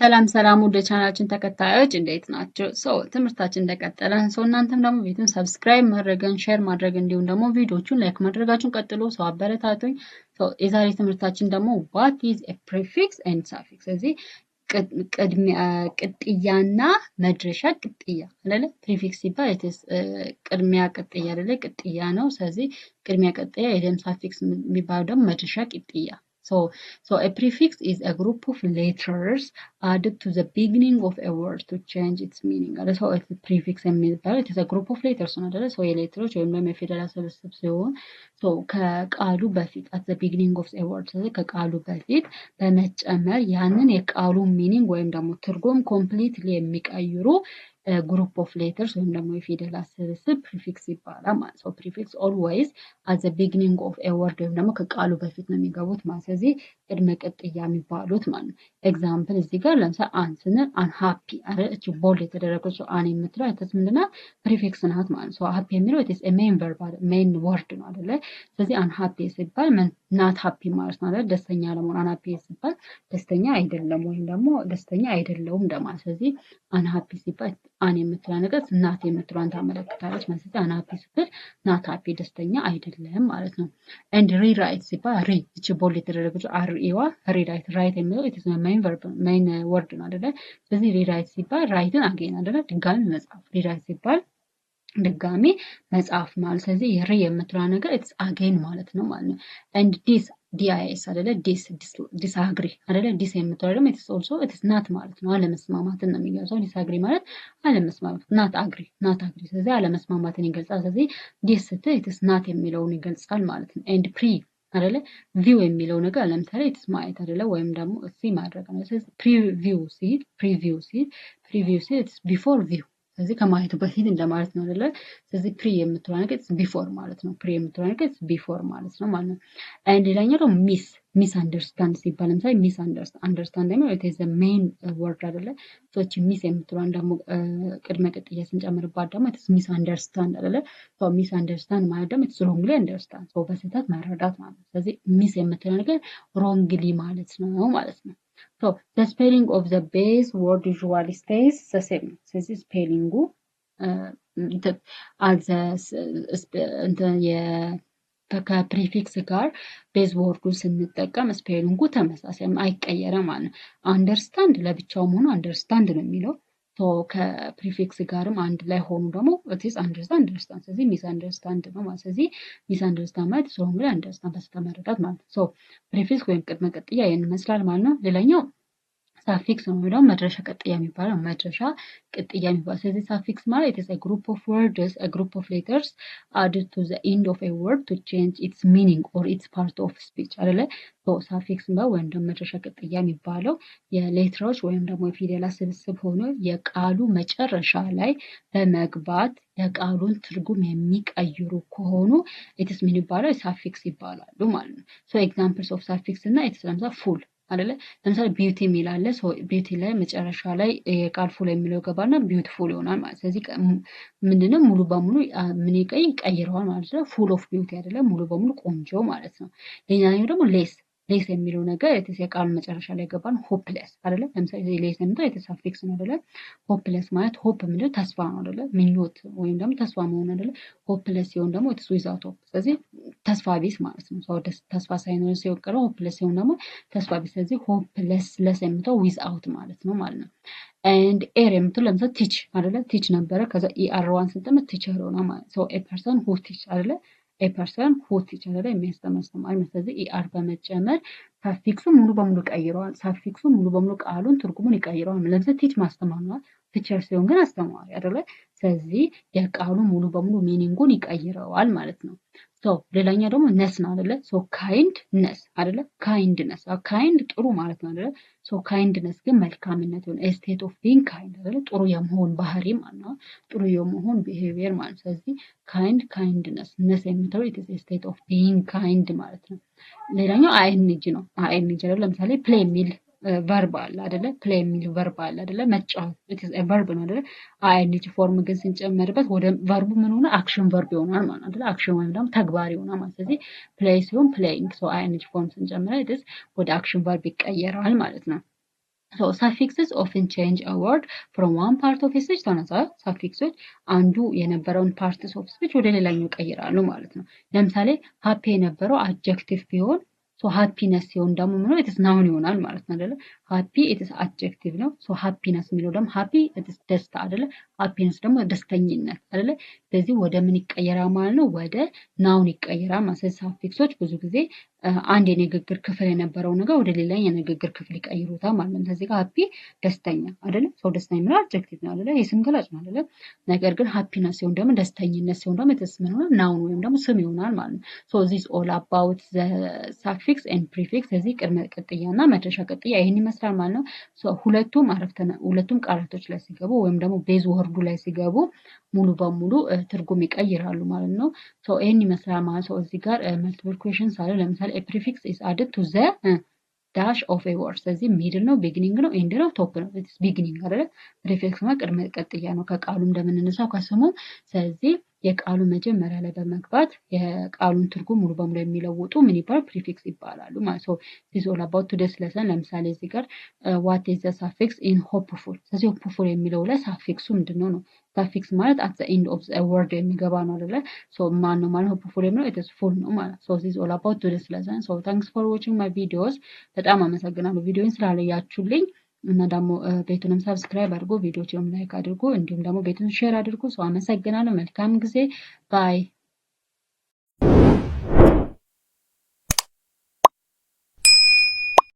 ሰላም ሰላም ውድ የቻናላችን ተከታዮች፣ እንዴት ናችሁ? So ትምህርታችን እንደቀጠለ። So እናንተም ደግሞ ቤቱን subscribe ማድረግን፣ share ማድረግ እንዲሁም ደግሞ ቪዲዮቹን like ማድረጋችሁን ቀጥሎ። So አበረታቱኝ። So የዛሬ ትምህርታችን ደግሞ what is a prefix and suffix። ስለዚህ ቅድሚያ ቅጥያና መድረሻ ቅጥያ አይደለ? Prefix ሲባል ቅድሚያ ቅጥያ አይደለ? ቅጥያ ነው። ስለዚህ ቅድሚያ ቅጥያ፣ የደም suffix የሚባለው ደግሞ መድረሻ ቅጥያ። So a prefix is a group of letters added to the beginning of a word to change its meaning. አለ። So prefix የሚባለው it is a group of letters ነው አይደለ? So የ letter ኦች ወይም ደግሞ የፊደላት ስብስብ ሲሆን so ከቃሉ በፊት at the beginning of a word፣ ስለዚህ ከቃሉ በፊት በመጨመር ያንን የቃሉ meaning ወይም ደግሞ ትርጉም completely የሚቀይሩ group of letters ወይም ደግሞ የፊደላት ስብስብ prefix ይባላል ማለት ነው። Prefix always at the beginning of a word ወይም ደግሞ ከቃሉ በፊት ነው የሚገቡት ማለት፣ ስለዚህ ቅድመ ቅጥያ የሚባሉት ማለት ነው። Example እዚህ ጋር ለምሳሌ un ስንል unhappy አረ እቺ bold የተደረገችው un የምትለው አይተስ ምንድናት? Prefix ናት ማለት ነው። Happy የሚለው it's main verb፣ main word ነው አይደለ? ስለዚህ unhappy ሲባል ምን not happy ማለት ነው አይደለ? ደስተኛ አለመሆን። Unhappy ሲባል ደስተኛ አይደለም ወይም ደግሞ ደስተኛ አይደለሁም እንደማለት። ስለዚህ unhappy ሲባል un የምትለው ነገር not የምትለዋን ታመለክታለች ማለት ነው። Unhappy ስትል not happy፣ ደስተኛ አይደለም ማለት ነው። And rewrite ሲባል re እቺ bold የተደረገችው R E ዋ rewrite፣ write የሚለው it's main verb፣ main word ነው አይደለ? ስለዚህ rewrite ሲባል write ን again አይደለ? ድጋሚ መጻፍ። Rewrite ሲባል ድጋሚ መጻፍ ማለት፣ ስለዚህ re የምትለዋ ነገር it's again ማለት ነው ማለት ነው። And dis፣ DIS አይደለ? Dis፣ disagree አይደለ? Dis የምትለው ደግሞ it's also it's not ማለት ነው። አለመስማማትን ነው የሚገልጸው። Disagree ማለት አለመስማማት፣ not agree፣ not agree። ስለዚህ አለመስማማትን ይገልጻል። ስለዚህ dis ስትል it's not የሚለውን ይገልጻል ማለት ነው። And pre አይደለ? View የሚለው ነገር ለምሳሌ it's ማየት አይደለ? ወይም ደግሞ see ማድረግ ነው። ስለዚህ preview ሲል፣ preview ሲል፣ preview ሲል it's before view፣ ስለዚህ ከማየቱ በፊት እንደማለት ነው አይደለ? ስለዚህ pre የምትለው ነገር it's before ማለት ነው። Pre የምትለው ነገር it's before ማለት ነው ማለት ነው። And ሌላኛው ደግሞ mis፣ misunderstand ሲባል ለምሳሌ misunderstand፣ understand የሚለው it is main word አይደለ? So እቺ mis የምትለዋን ደግሞ ቅድመ ቅጥያ ስንጨምርባት ደግሞ it's misunderstand አይደለ? So misunderstand ማለት ደግሞ it's wrongly understand፣ so በስህተት መረዳት ማለት ነው። ስለዚህ mis የምትለው ነገር wrongly ማለት ነው ማለት ነው። So the spelling of the base word usually stays the same ነው። ስለዚህ spelling ኡ አዘ ከ prefix ጋር base word ኡን ስንጠቀም spelling ኡ ተመሳሳይ አይቀየርም ማለት ነው። Understand ለብቻውም ሆኖ understand ነው የሚለው፣ ከ prefix ጋርም አንድ ላይ ሆኑ ደግሞ it's understand፣ understand። ስለዚህ misunderstand ነው ማለት፣ ስለዚህ misunderstand ማለት wrongly understand፣ በስህተት መረዳት ማለት ነው። So prefix ወይም ቅድመ ቅጥያ ይህን ይመስላል ማለት ነው። ሌላኛው suffix ነው ወይ ደግሞ መድረሻ ቅጥያ የሚባለው፣ መድረሻ ቅጥያ የሚባለው። ስለዚህ suffix ማለት it's a group of words, a group of letters added to the end of a word to change its meaning or its part of speech አይደለ? Suffix ወይም ደግሞ መድረሻ ቅጥያ የሚባለው የ letter ኦች ወይም ደግሞ የፊደላት ስብስብ ሆኖ የቃሉ መጨረሻ ላይ በመግባት የቃሉን ትርጉም የሚቀይሩ ከሆኑ it's ምን ይባላል? Suffix ይባላሉ ማለት ነው። So examples of suffix እና it's ለምሳሌ full አይደለ? ለምሳሌ beauty የሚል አለ። Beauty ላይ መጨረሻ ላይ የቃል full የሚለው ገባና beautiful ይሆናል ማለት። ስለዚህ ምንድነው ሙሉ በሙሉ ምን ይቀይረዋል ማለት ነው። Full of beauty አይደለ? ሙሉ በሙሉ ቆንጆ ማለት ነው። ሌላኛው ደግሞ less፣ less የሚለው ነገር የቃሉ መጨረሻ ላይ ገባን hopeless አይደለ? ለምሳሌ less የሚለው የ suffix ነው አይደለ? Hopeless ማለት hope ምንድነው? ተስፋ ነው አይደለ? ምኞት ወይም ደግሞ ተስፋ መሆን አይደለ? Hopeless ሲሆን ደግሞ it's without hope፣ ስለዚህ ተስፋ ቢስ ማለት ነው። ሰው ተስፋ ሳይኖር ሲሆን hopeless ሲሆን ደግሞ ተስፋ ቢስ። ስለዚህ hopeless፣ less የምትለው without ማለት ነው ማለት ነው። And er የምትለው ለምሳሌ teach አይደለ? Teach ነበረ፣ ከዛ ER ዋን ስንጨምር teacher ሆነ ማለት ነው። A person who teach አይደለ? A person who teach አይደለ? የሚያስተምር አስተማሪ። ስለዚህ ER በመጨመር suffix ኡ ሙሉ በሙሉ ቀይረዋል። Suffix ኡ ሙሉ በሙሉ ቃሉን ትርጉሙን ይቀይረዋል። ለምሳሌ teach ማስተማር ነው። Teacher ሲሆን ግን አስተማሪ አይደለ? ስለዚህ የቃሉ ሙሉ በሙሉ meaning ኡን ይቀይረዋል ማለት ነው። So ሌላኛው ደግሞ ness ነው አይደለ? So kindness አይደለ? Kindness፣ kind ጥሩ ማለት ነው አይደለ? So kindness ግን መልካምነት የሆነ state of being kind አይደለ? ጥሩ የመሆን ባህሪ ማለት ነው። ጥሩ የመሆን behavior ማለት ነው። ስለዚህ kind፣ kindness፣ ness የምትለው it is state of being kind ማለት ነው። ሌላኛው ING ነው። ING አይደለ? ለምሳሌ play የሚል verb አለ አይደለ? Play የሚል verb አለ አይደለ? መጫወት verb ነው አይደለ? ING form ግን ስንጨምርበት ወደ verb ኡ ምን ሆነ? Action verb ይሆናል ማለት አይደለ? Action ወይም ደግሞ ተግባር ይሆናል ማለት። ስለዚህ play ሲሆን playing፣ so ING form ስንጨምር it's ወደ action verb ይቀየራል ማለት ነው። So suffixes often change a word from one part of speech to another። Suffix ኦች አንዱ የነበረውን parts of speech ወደ ሌላኛው ይቀይራሉ ማለት ነው። ለምሳሌ happy የነበረው adjective ቢሆን so happiness ሲሆን ደግሞ ምነው it's noun ይሆናል ማለት ነው አይደለ? Happy it's adjective ነው። So happiness የሚለው ደግሞ happy it's ደስታ አይደለ? Happiness ደግሞ ደስተኝነት አይደለ? ስለዚህ ወደ ምን ይቀየራል ማለት ነው? ወደ noun ይቀየራል ማለት ነው። Suffix ኦች ብዙ ጊዜ አንድ የንግግር ክፍል የነበረው ነገር ወደ ሌላ የንግግር ክፍል ይቀይሩታል ማለት ነው። ስለዚህ ጋር happy ደስተኛ አይደለ? ሰው ደስተኛ የሚለው adjective ነው አይደለ? የስም ገላጭ ነው አይደለ? ነገር ግን happiness ሲሆን ደግሞ፣ ደስተኝነት ሲሆን ደግሞ it's ምን ሆነ? Noun ወይም ደግሞ ስም ይሆናል ማለት ነው። So this all about the suffix and prefix። ስለዚህ ቅድመ ቅጥያ እና መድረሻ ቅጥያ ይህን ይመስላል ማለት ነው። So ሁለቱም አረፍተ ሁለቱም ቃላቶች ላይ ሲገቡ ወይም ደግሞ base word ኡ ላይ ሲገቡ ሙሉ በሙሉ ትርጉም ይቀይራሉ ማለት ነው። So ይህን ይመስላል ማለት ነው። እዚህ ጋር multiple questions አለ። ለምሳሌ prefix is added to the dash of a word። ስለዚህ middle ነው፣ beginning ነው፣ end ነው፣ top ነው። It's beginning አይደለ? Prefix ማለት ቅድመ ቅጥያ ነው ከቃሉ እንደምንነሳው ከስሙ። ስለዚህ የቃሉ መጀመሪያ ላይ በመግባት የቃሉን ትርጉም ሙሉ በሙሉ የሚለውጡ ምን ይባላል? Prefix ይባላሉ ማለት ነው። This all about today's lesson። ለምሳሌ እዚህ ጋር what is the suffix in hopeful? ስለዚህ hopeful የሚለው ላይ suffix ኡ ምንድን ነው ነው? Suffix ማለት at the end of the word የሚገባ ነው አይደለ? So ማን ነው ማለት hopeful የሚለው it's ful ነው ማለት። So this all about today's lesson። So thanks for watching my videos። በጣም አመሰግናለሁ ቪዲዮን ስላያችሁልኝ እና ደግሞ ቤቱንም subscribe አድርጎ፣ ቪዲዮችንም like አድርጎ፣ እንዲሁም ደግሞ ቤቱን share አድርጎ። So አመሰግናለሁ። መልካም ጊዜ። Bye።